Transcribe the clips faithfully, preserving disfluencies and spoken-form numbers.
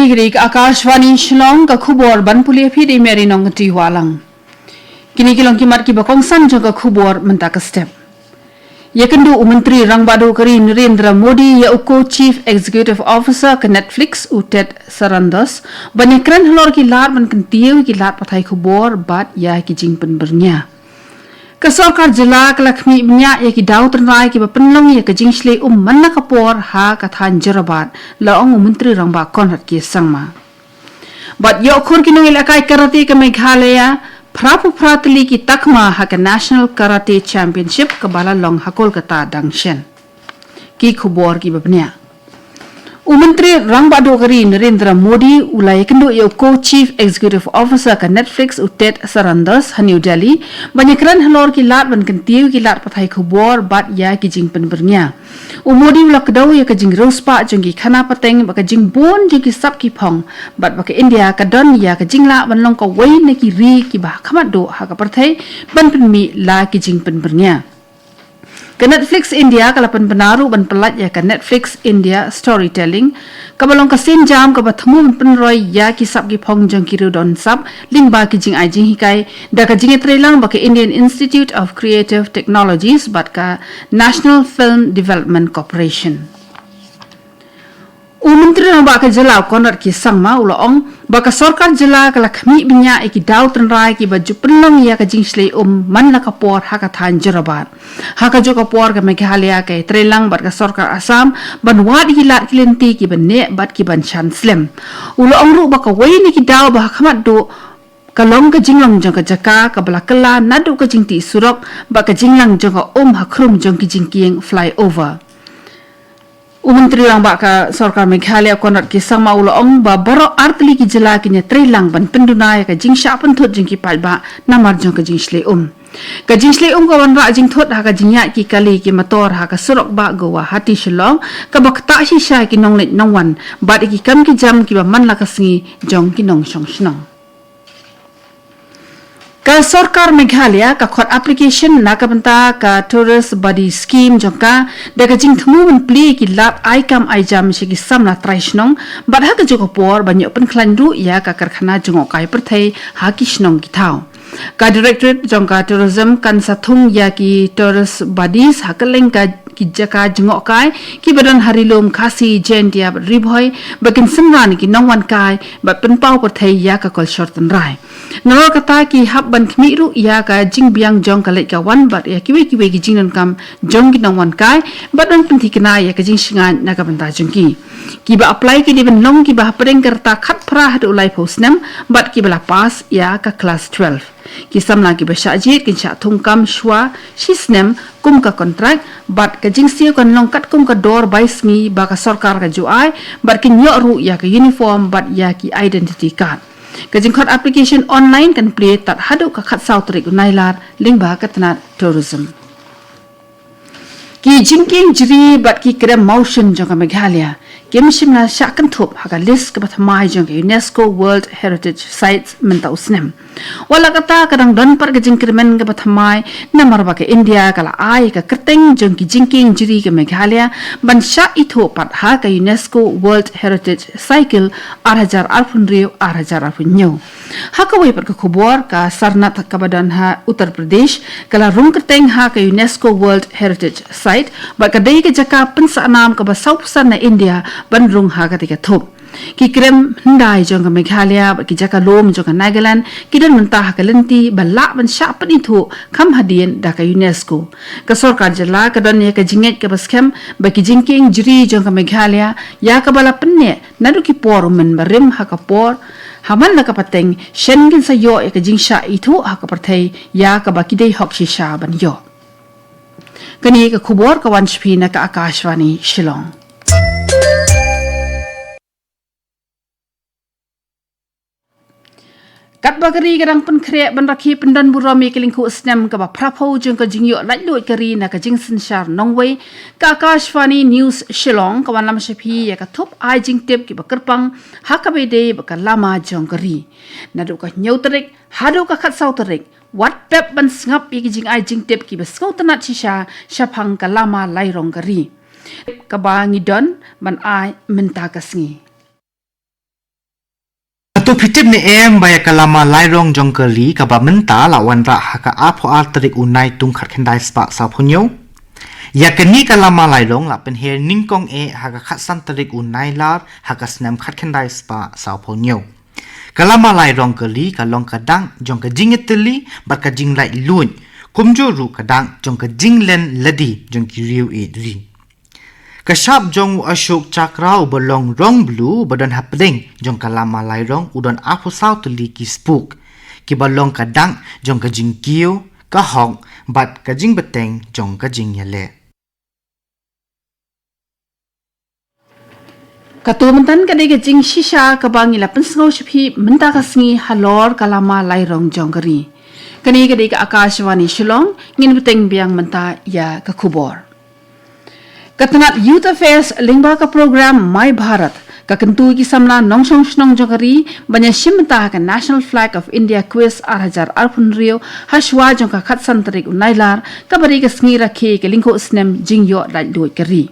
Kine ka Akashvani Shillong, ka khubor ban pule phi da i Mary Nongkynrih Wahlang. Kine ki long ki mat kiba kongsan jong ka khubor mynta ka step. Ïakynduh u Myntri Rangbah Duh ka ri Narendra Modi ïa u Co-Chief Executive Officer ka Netflix u Ted Sarandos ban ïakren halor ki lad ban kyntiew ïa ki lad pathai khubor bad ïa ki jingpynbyrngia. Ka sorkar jylla ka la khmih bniah ïa ki daw tynrai kiba pynlong ïa ka jingshlei um man la ka por ha ka thaiñ Jorabat, la ong u Myntri Rangbah Conrad K Sangma. Bad ïoh khur ki nongïalehkai karate ka Meghalaya phra phew phra tylli ki takma ha ka National Karate Championship kaba la long ha Kolkata dang shen. Ki khubor kiba bniah. U Myntri Rangbah Duh ka ri Narendra Modi u la ïakynduh ïa u Co-Chief Executive Officer ka Netflix u Ted Sarandos ha New Delhi ban ïakren halor ki lad ban kyntiew ïa ki lad pathai khubor bad ïa ki jingpynbyrngia. U Modi u la kdew ïa ka jingriewspah jong ki khana pateng bad ka jingbun jong ki sap ki phong bad ba ka India ka don ïa ka jinglah ban long kawei na ki ri kiba ha khmat duh ha ka pyrthei ban pynmih la ki jingpynbyrngia. Ka Netflix India ka la pynbna ruh ban pyllait ïa ka Netflix India Storytelling, kaba long ka sienjam kaba thmu ban pynroi ïa ki sap ki phong jong ki riewdon sap lyngba ki jingai jinghikai da ka jingïatreilang bad ka Indian Institute of Creative Technologies bad ka National Film Development Corporation. U Myntri Rangbah ka jylla u Conrad K Sangma u la ong ba ka sorkar jylla ka la khmih bniah ïa ki daw tynrai kiba ju pynlong ïa ka jingshlei um man la ka por ha ka thaiñ Jorabat. Ha kajuh ka por ka Meghalaya ka ïatreilang bad ka sorkar Assam ban wad ïa ki lad ki lynti kiba neh bad kiban shan slem. U la ong ruh ba kawei na ki daw ba ha khmat duh ka long ka jinglong jong ka jaka kaba la kylla naduh ka jingtih surok bad ka jinglang jong ka um ha khrum jong ki jingkieng flyover. U Myntri Rangbah ka sorkar Meghalaya Conrad K Sangma u la ong ba baroh artylli ki jylla kin ïatreilang ban pynduna ïa ka jingshah pynthut jong ki paidbah namar jong ka jingshlei um. Ka jingshlei um ka wanrah jingthut ha ka jingïaid ki kali ki motor ha ka surok bah Guwahati Shillong, kaba ktah shisha ïa ki nongleit nongwan bad ïa ki kam ki jam kiba man la ka sngi jong ki nongshong shnong. Ka sorkar Meghalaya ka khot application na ka bynta ka Tourist Buddy Scheme jong ka da ka jingthmu ban plie ki lad ai kam ai jam sha ki samla trai shnong bad ha kajuh ka por ban ïoh pynkhlaiñ ruh ïa ka karkhana jngohkai pyrthei ha ki shnong ki thaw. Ka Directorate jong ka Tourism kan sa thung ïa ki Tourist Buddies ha kylleng ka ki jaka jngohkai kiba don ha Ri Lum, Khasi Jaintia bad Ri Bhoi ba kin synran ïa ki nongwan kai bad pynpaw pyrthei ïa ka kolshor tynrai. Nalor kata ki hap ban khmih ruh ïa ka jingbiang jong ka leit ka wan bad ïa kiwei kiwei ki jingdonkam jong ki nongwan kai bad ban pynthikna ïa ka jingshngaiñ na ka bynta jong ki. Kiba apply ki dei ban long kiba hapdeng ka rta khatphra haduh laiphew snem bad kiba la pass ïa ka klas twelve. Ki samla kiba shah jied kin shah thung kam shuwa shisnem kum ka kontrak bad ka jingsiew kan long katkum ka dor bai sngi ba ka sorkar ka ju ai bad kin ïoh ruh ïa ka uniform bad ïa ki identity card. Ka jingkhot application online kan plie tad haduh ka khatsaw tarik u Nailar lyngba ka tnat tourism. Ki jingkieng jri bad ki krem mawshun jong ka Meghalaya kim shym la shah kynthup ha ka list kaba thymmai jong ka UNESCO World Heritage Sites mynta u snem. Wat la kata ka dang don pat ka jingkyrmen kaba thymmai namar ba ka India ka la ai ka kyrteng jong ki jingkieng jri ka Meghalaya ban shah ithuh pat ha ka UNESCO World Heritage Cycle ar hajar arphew hynriew ar hajar arphew hynñiew. Ha kawei pat ka khubor, ka Sarnath kaba don ha Uttar Pradesh ka la rung kyrteng ha ka UNESCO World Heritage Site bad ka dei ka jaka pynsahnam kaba sawphew san na India ban rung ha kata ka thup. Ki krem hyndai jong ka Meghalaya bad ki jaka lum jong ka Nagaland ki don mynta ha ka lynti ba lah ban shah pynithuh kham hadien da ka UNESCO. Ka sorkar jylla ka don ïa ka jingngeit kaba skhem ba ki jingkieng jri jong ka Meghalaya ïa kaba la pynneh naduh ki por u mynbarim ha ka por ha man la ka pateng shen kin sa ïoh ïa ka jingshah ithuh ha ka pyrthei ïa kaba ki dei hok shisha ban ïoh. Kane ka khubor ka wan sha phi na ka Akashvani Shillong. Katba ka ri ka dang pynkhreh ban rakhe pyndon burom ïa ka lyngkhuh snem kaba phraphew jong ka jingïoh laitluid ka ri na ka jingsynshar nongwei, ka Akashvani News Shillong ka wanlam sha phi ïa ka thup ai jingtip kiba kyrpang ha kaba ïadei bad ka lama jong ka ri. Naduh ka hynñiew tarik haduh ka khatsaw tarik, wat pep ban sngap ïa ki jingai jingtip kiba sngewtynnat shisha shaphang ka lama lairong ka ri kaba ngi don ban ai mynta ka sngi. Hato phi tip ne em ba ïa ka lama lairong jong ka ri kaba mynta la wanrah ha ka arphew ar tarik u Naitung khatkhyndai spah sawphew hynñiew? Ïa kane ka lama lairong la pynher nyngkong eh ha ka khatsan tarik u Nailar ha ka snem khatkhyndai spah sawphew hynñiew. Ka lama lairong ka ri ka long ka dang jong ka jingïatylli bad ka jinglaitluid, kumjuh ruh ka dang jong ka jinglen lade jong ki riew ïeit ri. Ka shap jong u Ashok Chakra uba long rong blue uba don hapdeng jong ka lama lairong u don arphew saw tylli ki spuk, kiba long ka dang jong ka jingkiew, ka hok bad ka jingbteng jong ka jingïaleh. Kato mynta ka dei ka jingshisha kaba ngi la pynsngew sha phi mynta ka sngi halor ka lama lairong jong ka ri. Kane ka dei ka Akashvani Shillong, ngin bteng biang mynta ïa ka khubor. Ka tnat Youth Affairs lyngba ka program My Bharat ka kyntu ïa ki samla nongshong shnong jong ka ri ban ïa shim bynta ha ka National Flag of India Quiz ar hajar arphew hynriew ha shuwa jong ka khatsan tarik u Nailar, kaba dei ka sngi rakhe ka lyngkhuh snem jingïoh laitluid ka ri.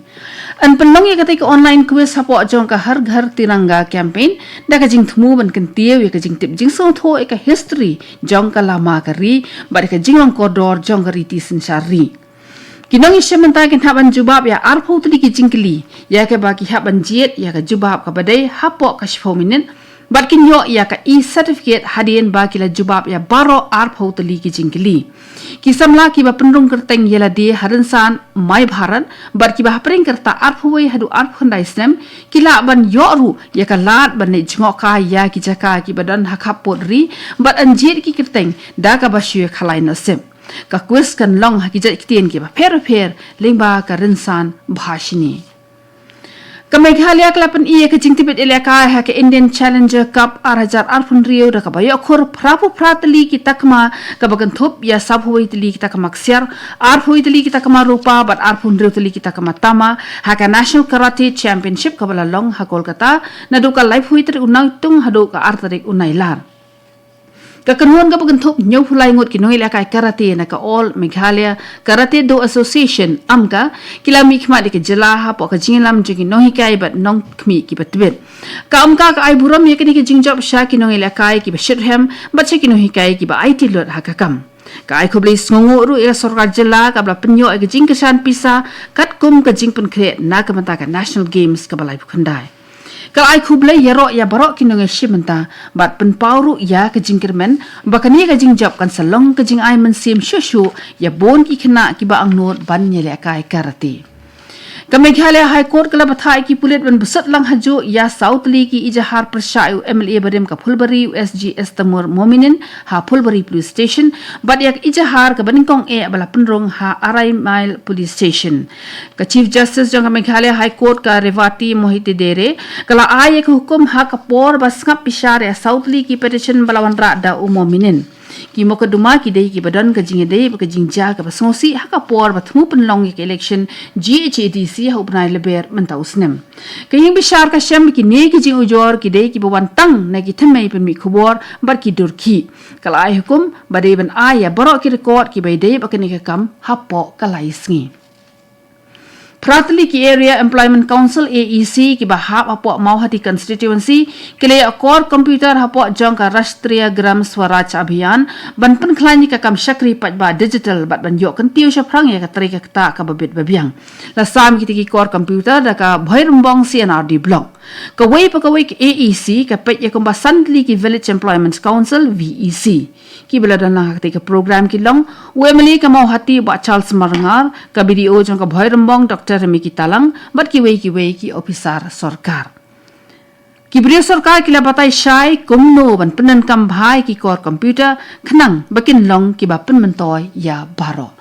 Yn pynlong ïa katei ka online quiz hapoh jong ka Har Ghar Tiranga campaign da ka jingthmu ban kyntiew ïa ka jingtip jingsngewthuh ïa ka history jong ka lama ka ri bad ïa ka jinglong kordor jong ka riti synshar ri. Ki nongïashim bynta kin hap ban jubab ïa arphew tylli ki jingkylli, ïa kaba ki hap ban jied ïa ka jubab kaba dei hapoh ka shiphew minit, bad kin ïoh ïa ka e-certificate hadien ba ki la jubab ïa baroh arphew tylli ki jingkylli. Ki samla kiba pynrung kyrteng ïa lade ha rynsan My Bharat bad kiba hapdeng ka rta arphew wei haduh arphew khyndai snem, ki lah ban ïoh ruh ïa ka lad ban leit jngohkai ïa ki jaka kiba don ha khappud ri bad yn jied ki kyrteng da kaba shu ïakhalai nusip. Ka quiz kan long ha ki jait ktien kiba pher bapher lyngba ka rynsan bha shini. Ka Meghalaya ka la pyni ïa ka jingtbit ïalehkai ha ka Indian Challenger Cup ar hajar arphew hynriew da kaba ïoh khur phraphew phra tylli ki takma, kaba kynthup ïa sawphew wei tylli ki takma ksiar, arphew wei tylli ki takma rupa bad arphew hynriew tylli ki takma tama ha ka National Karate Championship kaba la long ha Kolkata naduh ka laiphew wei tarik u Naitung haduh ka ar tarik u Nailar. Ka kynhun kaba kynthup hynñiewphew lai ngut ki nongïalehkai karate na ka All Meghalaya Karate Do Association, AMKA, ki la mihkhmat ïa ka jylla hapoh ka jingïalam jong ki nonghikai bad nongkhmih kiba tbit. Ka AMKA ka ai burom ïa kane ka jingjop sha ki nongïalehkai kiba shitrhem bad sha ki nonghikai kiba aiti lut ha ka kam. Ka ai khublei sngewnguh ruh ïa ka sorkar jylla kaba la pynïoh ïa ka jingkyrshan pisa katkum ka jingpynkhreh na ka bynta ka National Games kaba laiphew khyndai. Ka la ai khublei ïaroh ïa baroh ki nongïashim bynta bad pynpaw ruh ïa ka jingkyrmen ba kane ka jingjop kan sa long ka jingai mynsiem shuh shuh ïa bun ki khynnah kiba angnud ban ïalehkai karate. Ka Meghalaya High Court ka la batai ïa ki pulit ban bsut lang hajuh ïa saw tylli ki ijahar pyrshah ïa u M L A barim ka Phulbari, u S G Estamur Mominin, ha Phulbari Police Station bad ïa ka ijahar kaba nyngkong eh ba la pynrung ha Arai Mile Police Station. Ka Chief Justice jong ka Meghalaya High Court ka Revati Mohite Dere ka la ai ïa ka hukum ha ka por ba sngap bishar ïa saw tylli ki petition ba la wanrah da u Mominin. Ki mukotduma ki dei kiba don ka jingïadei bad ka jingjia kaba sngewsih ha ka por ba thmu pynlong ïa ka election G H A D C ha u bnai Lber mynta u snem. Ka ïingbishar ka shem ba kine ki jingujor ki dei kiba wan tang na ki thymmei pynmih khubor bad ki dur khih. Ka la ai hukum ba dei ban ai ïa baroh ki record kiba ïadei bad kane ka kam hapoh ka lai sngi. Phra tylli ki Area Employment Council, A E C, kiba hap hapoh Mawhati Constituency ki la ïoh kor computer hapoh jong ka Rashtriya Gram Swaraj Abhiyan ban pynkhlaiñ ïa ka kam shakri paidbah digital bad ban ïoh kyntiew shaphrang ïa ka trei ka ktah kaba bit ba biang. La sam kita ki kor computer da ka Bhoirymbong C and R D Block. Kawei pa kawei ka A E C ka peit ïa kumba san tylli ki Village Employment Council, V E C. Kiba la don lang ha katei ka program ki long u M L A ka Mawhati Bah Charles Marngar, ka B D O jong ka Bhoirymbong Doctor Remeki Talang bad kiwei kiwei ki ophisar sorkar. Ki briew sorkar ki la batai shai kumno ban pyndonkam bha ïa ki kor computer khnang ba kin long kiba pynmyntoi ïa baroh.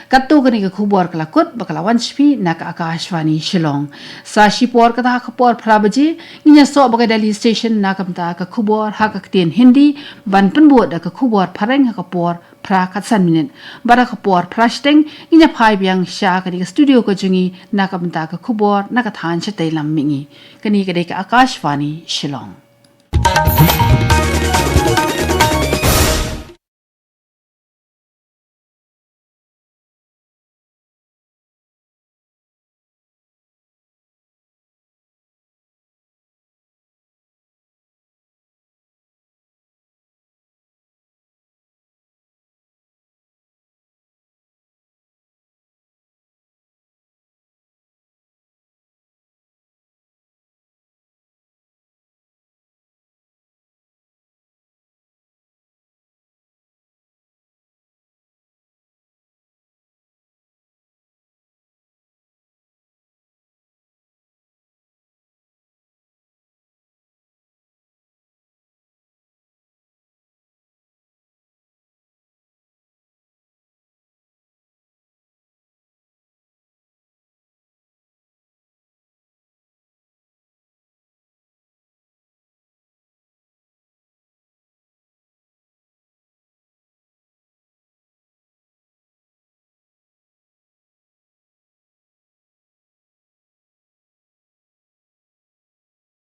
Katto kane ka khubor ka la kut bad ka la wan sha phi na ka Akashvani Shillong. Sa shipor kata ha ka por phra baje ngin ïasoh bad ka Delhi Station na ka bynta ka khubor ha ka ktien Hindi, ban pynbud da ka khubor phareng ha ka por phra khatsan minit. Bad ha ka por phra shiteng ngin ïa phai biang sha kane ka studio ka jong ngi na ka bynta ka khubor na ka thaiñ shatei lam mihngi. Kane ka dei ka Akashvani Shillong.